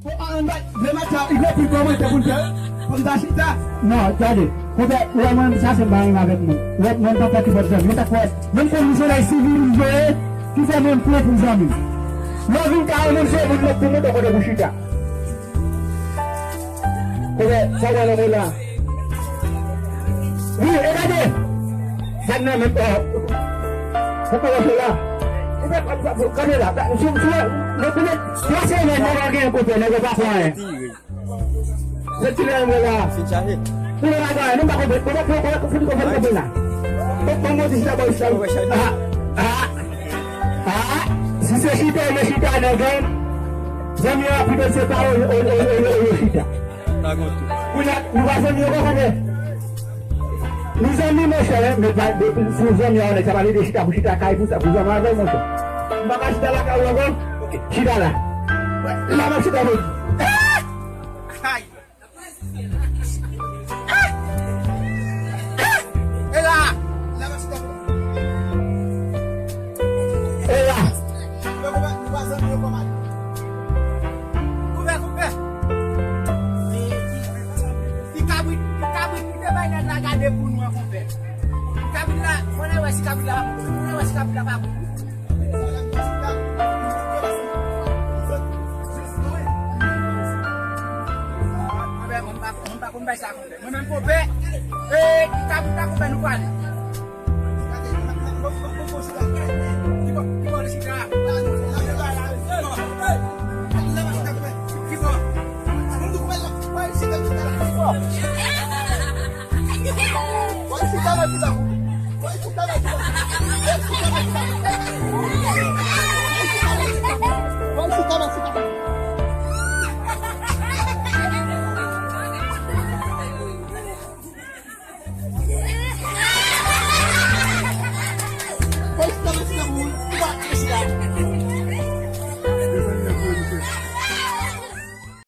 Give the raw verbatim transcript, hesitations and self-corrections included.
Bon, an, an, le maten, li gen pil kòmantè pou n fè. Pou n ta chita. Non, gade. Konpè, ou wè mwen, sa se pa yon avèk mwen. Ou wè mwen, pa fè ki bòt zanmi. Ou ta kwè, menm kondisyon la, sivilize, ki fè mwen pran pou zanmi. Lè w vin ka, ou menm se moun mèt pou mwen, kote pou chita. Konpè, sa wè nan mwen la. Wi, e gade. Sa nan men, oh. Sa pa wè la. Konpè, kanpe la. Sou, sou, mwen konnen, twa semèn, nèg la gen konpè, nèg la pa fè anyen. Se ti lè mwen la. Fin chaje. Pou le bagay, nou pa konprann. Konpè, konpè, konpè, konpè, konpè la. Bon, bon, bon, chita, bon, chita. Ah, ah, ah. Si se chita, men chita, nèg la. Zanmi an, pito se pa, o, o, chita. Kounye a, nou pa zanmi ankò, konpè. Nou zanmi, monchè, men pa, de, si w zanmi a, nèg sa pa vle di chita pou chita kay pou sa, pou zanmi avè l, monchè. M pa ka chita lakay ou ankò, chita la. La, m ap chita avè w. Kay. E la! E la! Koupè, koupè, koupè. Koupè, koupè. Ti kabrit, ti kabrit ki te bay nèg la gade pou nou an, konpè. Ti kabrit la, fò n al wè si kabrit la pa bon. Fò n al wè si kabrit la pa bon. Konpè, mwen pa, mwen pa konn bay sa, konpè. Mwen menm konpè, e, ki kabrit la konpè nou pale.